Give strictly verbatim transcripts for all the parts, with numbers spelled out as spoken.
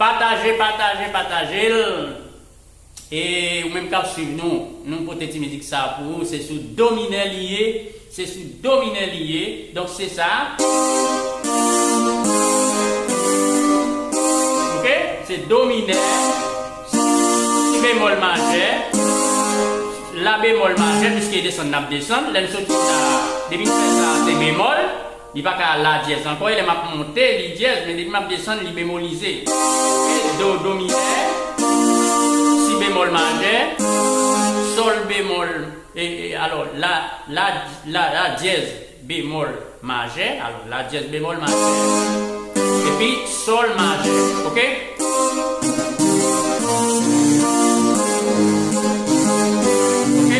Pataje, pataje, pataje l. E ou menm k ap swiv nou, nou pote ti mizik sa pou ou. Se sou do minè li ye. Se sou do minè li ye. Donk, se sa. Oke? Se do minè, si bemòl majè, la bemòl majè, piske desann n ap desann. Lè n soti la, depi n fè sa, se bemòl. Li pa ka la dyèz ankò, e lè m ap monte, li dyèz, men depi m ap desann, li bemolize. E do, do minè, si bemòl majè, sòl bemòl, e, e, alò, la, la, la, la dyèz bemòl majè, alò, la dyèz bemòl majè, epi sòl majè, oke? Oke?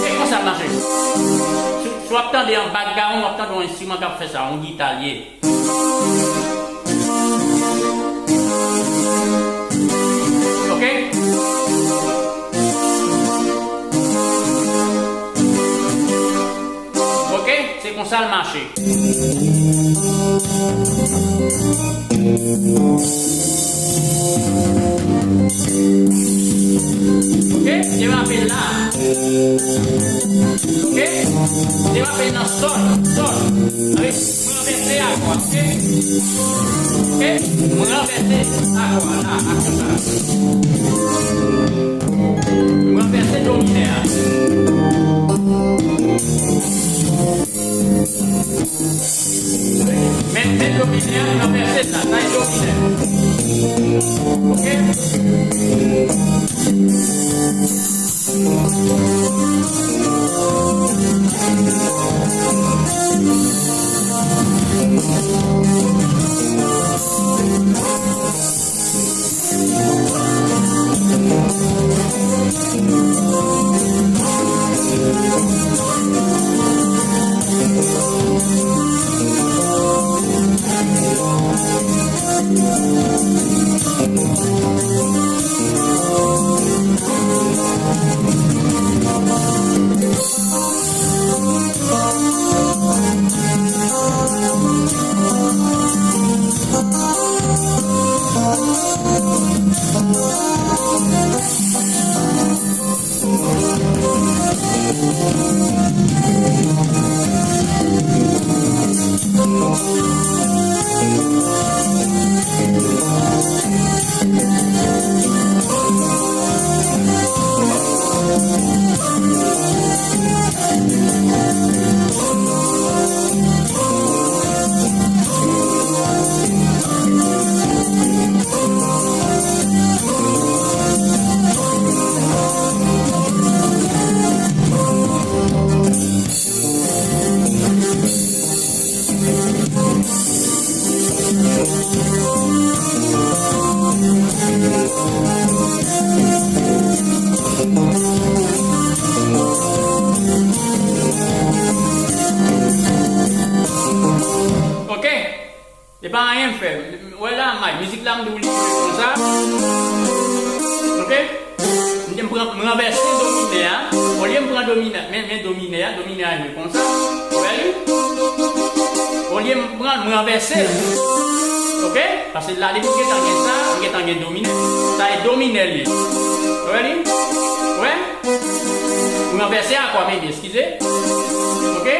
E konsa l mache. Si, si w ap tande yon background, w ap tande yon enstriman k ap fè sa, yon gita l ye. Oke? Oke, se konsa l mache. Oke, devape la. Oke, devape nan sòl, sòl. Mwen ranvèse akò a, oke? Oke? Mwen ranvèse akò a la, akò sa. Mwen ranvèse do minè a. Men, men do minè a, mwen ranvèse sa, sa e do minè. Oke? do minè, men, men do minè a, do minè a jwe konsa. Ou wè li? Olye m pran l, m ranvèse l. Oke? Paske la, depi m gentan gen sa, m gentan gen do minè. Sa e do minè l ye. Ou wè li? Ou wè? M ranvèse akò a, men eskize. Oke?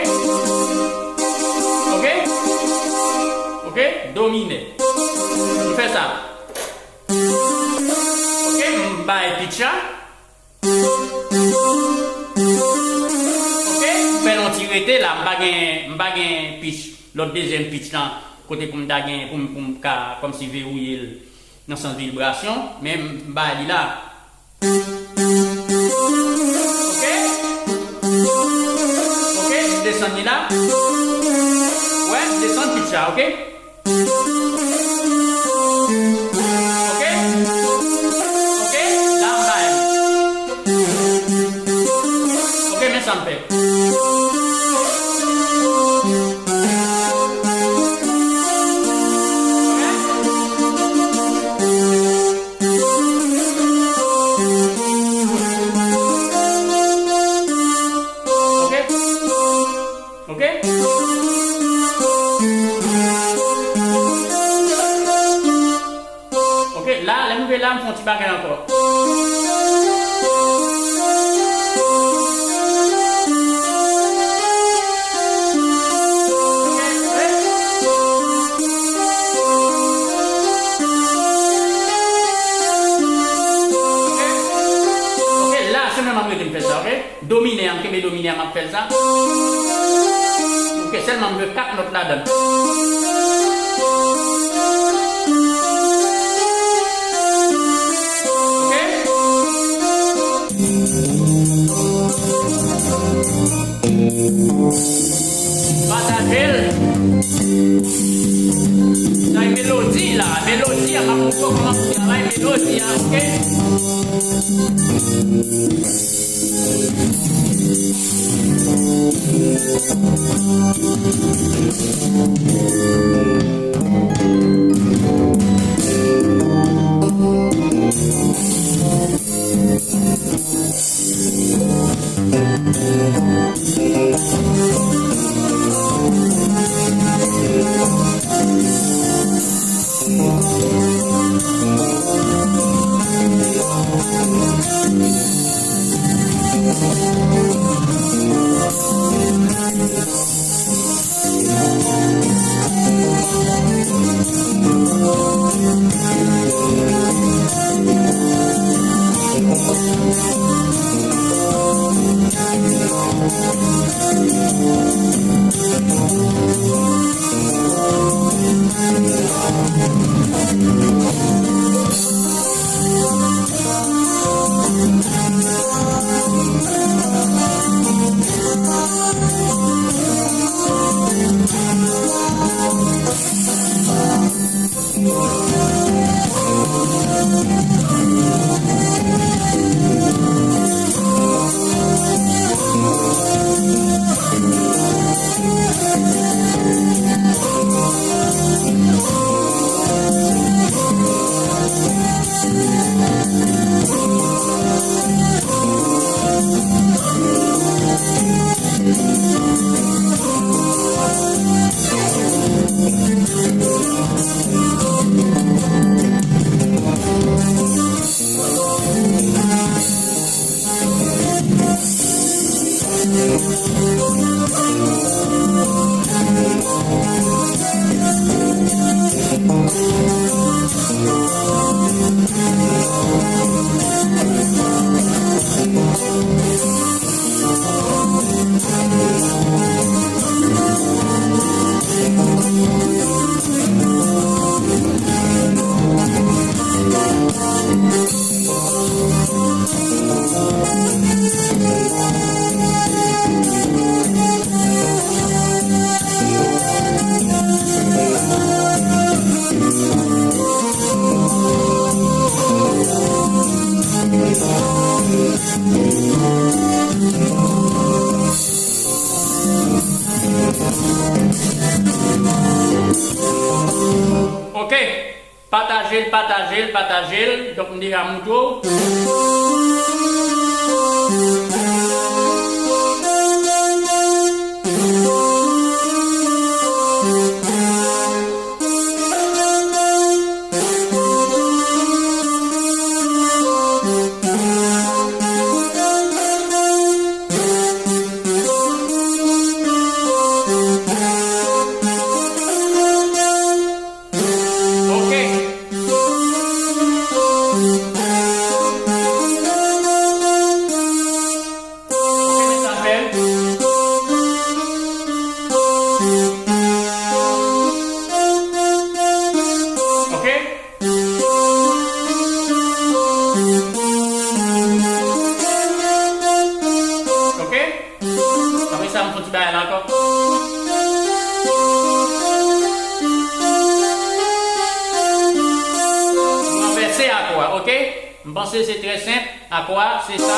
Oke? Oke? Do minè. M fè sa. Oke? M bay pitch la. Oke, m fè l yon ti rete la, m pa gen, m pa gen pitch, lòt dezyèm pitch lan, kote pou m ta gen, pou m, pou m ka kòmsi verouye l nan sans vibrasyon, men m bay li la. Oke? Oke, m desann li la. Wè, m desann pitch la, oke? Oke? Oke? La m bay. Oke, men sa m fè. Oke? Oke? Oke? Oke, la, lè m rive la, m fè yon ti bagay ankò. Oke, oke. Oke, la, se menm m ap rete m fè sa, oke? Do minè a, m kenbe do minè a, m ap fè l sa. Oke, sèlman m jwe kat nòt ladan l. Oke? Pataje l. Nan melodi la, melodi a, m ap montre w kòman pou travay melodi a, oke? Ok. Pataje l, pataje l, pataje l. Donk, m deja montre w. Apre sa, m fè yon ti bagay la ankò. M ranvèse akò a, oke? M panse se trè senp. Akò a, se sa.